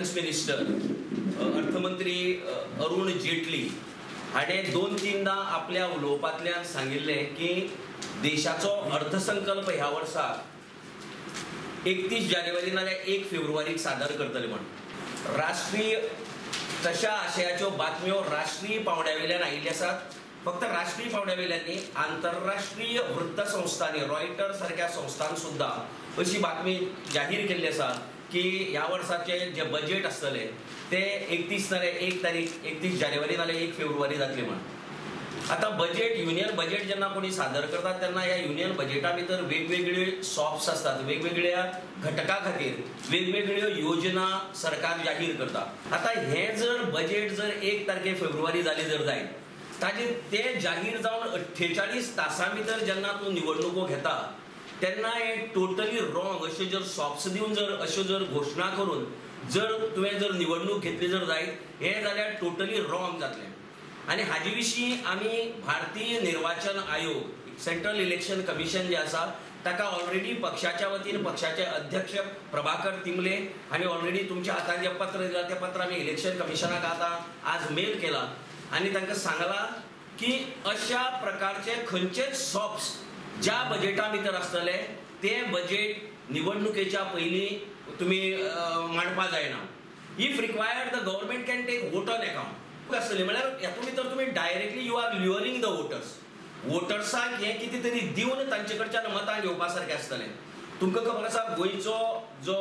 Finance minister अर्थमंत्री अरुण जेटली हाणें 2-3दा आपल्या उलोवपांतल्यान सांगिल्लें की देशाचो अर्थसंकल्प ह्या वर्सा 31 जानेवारी नाल्यार 1 फेब्रुवारीक सादर करतले म्हण. राष्ट्रीय तशा आशयाच्यो बातम्यो राष्ट्रीय पावंड्या वयल्यान आयिल्ल्यो आसात. फक्त राष्ट्रीय पावंड्या वयल्यान न्ही, आंतरराष्ट्रीय वृत्तसंस्थांनी रॉयटर सारक्या संस्थान सुद्दां अशी बातमी जाहीर केल्ली आसा की ह्या वर्साचें जें बजेट आसतलें तें 31 नाल्यार 1 तारीख 31 जानेवारी नाल्यार 1 फेब्रुवारी जातली म्हण. आतां बजेट युनियन बजेट जेन्ना कोणी सादर करतात तेन्ना ह्या युनियन बजेटा भितर वेगवेगळे सॉप्स आसतात, वेगवेगळ्या घटका खातीर वेगवेगळ्यो योजना सरकार जाहीर करता. आतां हें जर बजेट जर 1 तारखे फेब्रुवारी जाली जर जायत ताजे ते जाहीर जावन 48 तासां भितर जेन्ना तूं निवडणुको घेता तेन्ना हें टोटली रॉंग. अश्यो जर सॉप्स दिवन जर अश्यो जर घोशणा करून जर तुवें जर निवडणूक घेतली जर जायत हें जाल्यार टोटली रॉंग जातलें. आनी हाजे विशीं आमी भारतीय निर्वाचन आयोग सेंट्रल इलेक्शन कमिशन जें आसा ताका ऑलरेडी पक्षाच्या वतीन पक्षाचे अध्यक्ष प्रभाकर तिमले आनी ऑलरेडी तुमच्या हातान जें पत्र दिलां तें पत्र आमी इलेक्शन कमिशनाक आतां आज मेल केलां आनी तांकां सांगलां की अशा प्रकारचे खंयचेच सॉप्स ज्या बजेटा भितर आसतले ते बजेट निवडणुकेच्या पयलीं तुमी मांडपा जायना. If required the government can take vote on account आसतली म्हळ्यार हातूंत भितर तुमी directly you are luring the voters. वोटर्साक हें कितें तरी दिवन तांचे कडच्यान मतां घेवपा सारकें आसतलें. तुमकां खबर आसा गोंयचो जो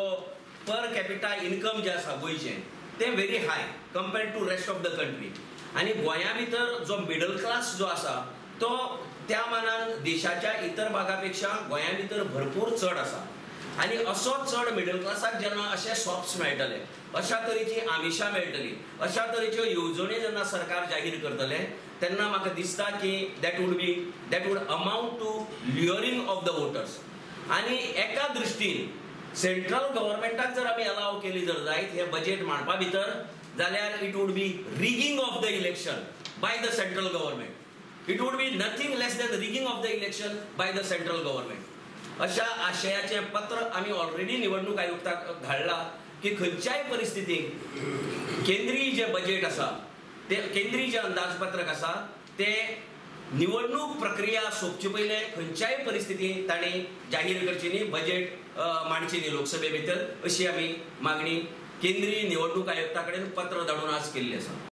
पर कॅपिटा इनकम जें आसा गोंयचें तें very high compared to rest of the country. आनी गोंया भितर जो मिडल क्लास जो आसा तो त्या मानान देशाच्या इतर भागा पेक्षा गोंया भितर भरपूर चड आसा. आनी असो चड मिडल क्लासाक जेन्ना अशे सॉप्स मेळटले, अशा तरेची आमिशां मेळटली, अशा तरेच्यो येवजण्यो जेन्ना सरकार जाहीर करतलें तेन्ना म्हाका दिसता की that would amount to luring of the voters. आनी एका दृश्टीन सेंट्रल गव्हर्मेंटाक जर आमी अलाव केली जर जायत हें बजेट मांडपा भितर जाल्यार it would be rigging of the election by the central government. It would be nothing less than rigging of the election by the central government. अशा आशयाचें पत्र आमी ऑलरेडी निवडणूक आयुक्ताक धाडलां की खंयच्याय परिस्थितीक केंद्रीय जें बजेट आसा तें केंद्रीय जें अंदाजपत्रक आसा तें निवडणूक प्रक्रिया सोंपचे पयलें खंयच्याय परिस्थितीक तांणी जाहीर करची न्ही, बजेट मांडची न्ही लोकसभे भितर, अशी आमी मागणी केंद्रीय निवडणूक आयुक्ता कडेन पत्र धाडून आज केल्ली आसा.